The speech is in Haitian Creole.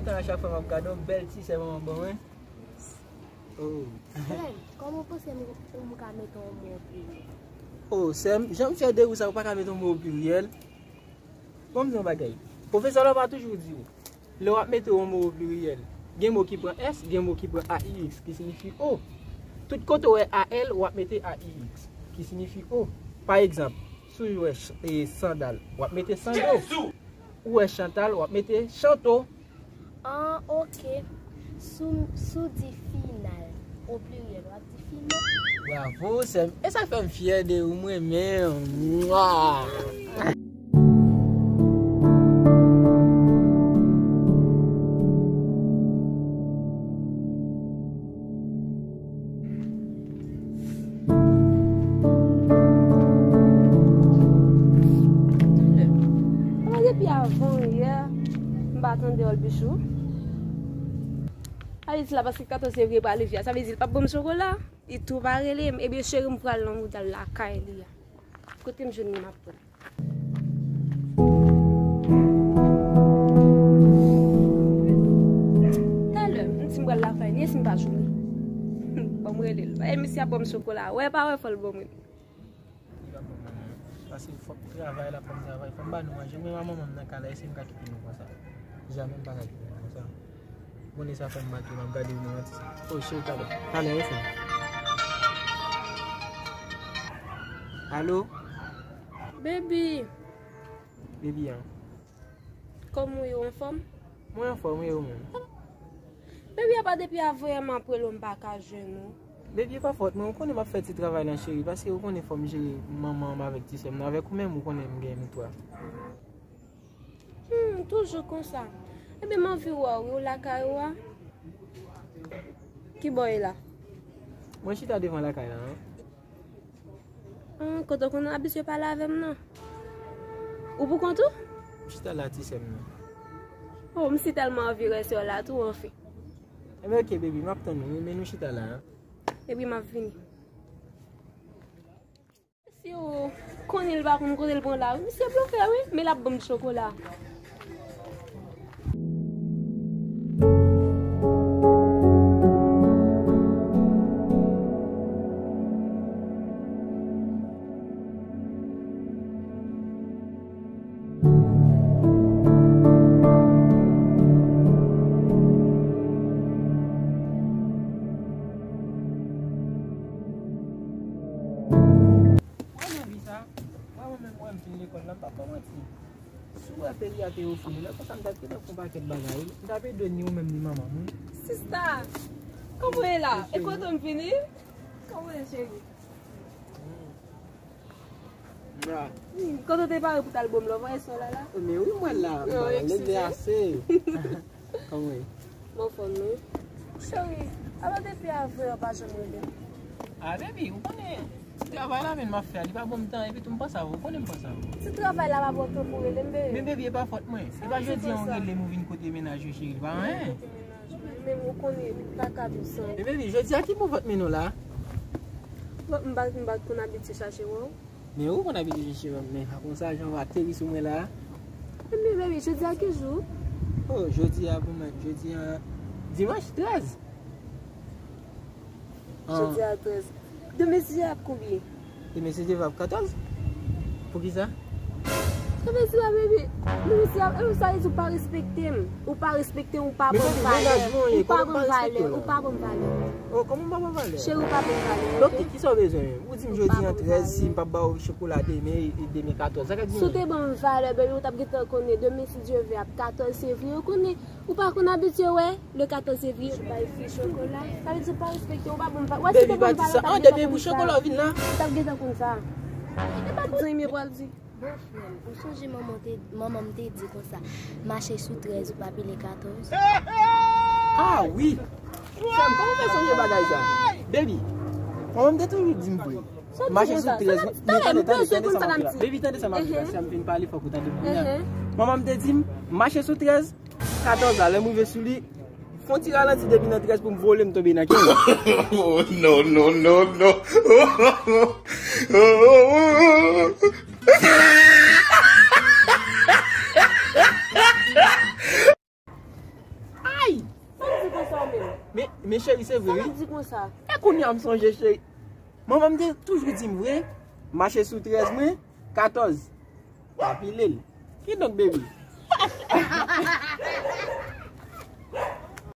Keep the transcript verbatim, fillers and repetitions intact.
Tan a chak fwa m ap gade w, bèl ti sè manman ban mwen. Oh. Frè m, kòman w panse m, m ka mete yon mo o pliryèl? Oh, sè m, jan m fyè de ou sa, ou pa ka mete yon mo o pliryèl? Bon, m di yon bagay. Pwofesè la pa toujou di w, lè w ap mete yon mo o pliryèl, gen mo ki pran S, gen mo ki pran A I X, ki siyifi o. Tout kote w wè A L, w ap mete A I X, ki siyifi o. Pa egzanp, si w wè ch-, e, sandal, w ap mete sando. Ou wè Chantal, w ap mete chanto. An, oke. Si w, si w di final, o pliryèl, w ap di fino. Bravo, sè m. E sa fè m fyè de ou, m renmen w. Mwa! Talè. Talè. Depi avan yè, m pa tande Olbichou. Sa vle di la, paske katòz fevriye prale vya, sa vle di l p ap ban m chokola. Li tou pa rele m. Ebyen, cheri, m pral nan wout al lakay li a. Kote m jwenn li, m ap pran. Talè, m di m pral lakay li, e si m pa jwenn li? Bon, m rele l. E misye ap ban m chokola. Wè pa wè, fò l ban mwen. Li pa ban mwen non. Paske fòk travay la, fòk travay, fòk m ba nou manje. Mwen, manman m nan kay la, e si m ka kite nou konsa? Jamè m pa ka kite nou konsa. Konnen sa fè m mal tou, m ap gade w nan manti. Oh, cheri, talè. Talè, wi, frè m. Alo? Baby. Baby, an. Kòman w ye, w anfòm? Mwen anfòm, wi, ou menm? Baby, apa depi avan yè m ap rele w, m pa ka jwenn ou? Baby, e pa fòt mwen, ou konnen m ap fè ti travay lan, cheri, paske ou konnen fò m jere manman m avèk ti sè m nan. Avèk ou menm, ou konnen m gen nou twa. Hmm, toujou konsa. Ebyen, m anvi wè w, wi, w lakay ou a? Kibò w ye la? Mwen chita devan lakay la, an. Ah, kote w konn abitye pale avè m nan? Ou pou kont ou? M chita la, ti sè m nan. Oh, m si tèlman anvi wè sè w la tou, anfen. Ebyen, oke, baby, m ap tann ou, wi, men nou chita la, an. Epi m ap vini. Si w konnen l pa konn kote l pran la, wi. Misye blofè, wi, men l ap ban m chokola. Mwen nan vi sa, mwen, mwen menm, mwen, m fin lekòl la, m p ap ba w manti. Si w wè peyi a te ofri m, lè konsa m t ap gentan fè yon pakèt bagay, m t ap ede w ni ou menm ni manman m, wi. Sista, kòman w ye la? E kote m vini? Kòman w ye, cheri? Hmm. Hmm, kote w te pare pou t al ban m love, wè sè w la la? Men wi, mwen la, m pa leve ase. Kòman w ye? Mwen anfòm, wi. Cheri, alò depi avan yè w pa janm rele m? Ah, baby, ou konnen, ti travay la menm m ap fè a, li pa ban m tan, epi tou m panse avè w, ou konnen m panse avè w. Ti travay la pa ba w tan pou rele m, baby? Men baby, e pa fòt mwen. E pa jodi a w rele m ou vin kote mennaj ou, cheri, li pa anyen. Men ou konnen, m pa ka viv san ou. Men baby, jodi a ki bon vant men nou la? Bon, m pa, m pa konn abitye chache wè w. Men ou konn abitye chache wè m, men pa konsa jan w ateri sou mwen la. Men baby, jodi a ki jou? Oh, jodi a pou mwen, jodi a dimanch trèz. Ah. Jodi a trèz. Demen se ap konbyen? Demen se ap katòz. Poukisa? Demen se ap, baby. Demen se ap, e sa vle di ou pa respekte m. Ou pa respekte m, ou pa ban m valè. Ou pa ban m valè, ou pa ban m valè. Oh, kòman m pa ban valè? Cheri, ou pa ban m valè, oke? Donk, ki, kisa w bezwen menm? Ou di m jodi an trèz, si m pa ba w chokola demen, e demen katòz, sa k ap di mwen? Si w te ban m valè, baby, ou t ap gentan konnen demen, si Dye vle, ap katòz fevriye, ou konnen, ou pa konn abitye wè, le katòz fevriye, ou bay fi chokola. Sa vle di ou pa respekte, ou pa ban m valè. Wè, si w te ban m valè, ou t ap gentan konn sa. Depi pou chokola w vin la. Ou t ap gentan konn sa. E pa pou zanmi pral di. Bon, frè m, ou sonje manman te, manman m te di konsa, mache sou trèz, ou pa pile katòz? Ah wi! Frè m, kòman w fè sonje bagay sa? Baby, manman m te toujou di m vre. Mache sou trèz, men tande, tande, tande sa m ap di la. Baby, tande sa m ap di la. Si m fin pale, fòk ou tande pou mwen. Manman m te di m, mache sou trèz, katòz la, lè m rive sou li, fè yon ti ralanti depi nan trèz pou m vole, m tonbe nan kenz. Oh, no, no, no, no. Men, men cheri, se vre, wi. Sa w ap di konsa? E kounye a m sonje, cheri. Manman m te toujou di m vre, mache sou trèz mwen, katòz. Pa pile l. Kidonk, baby.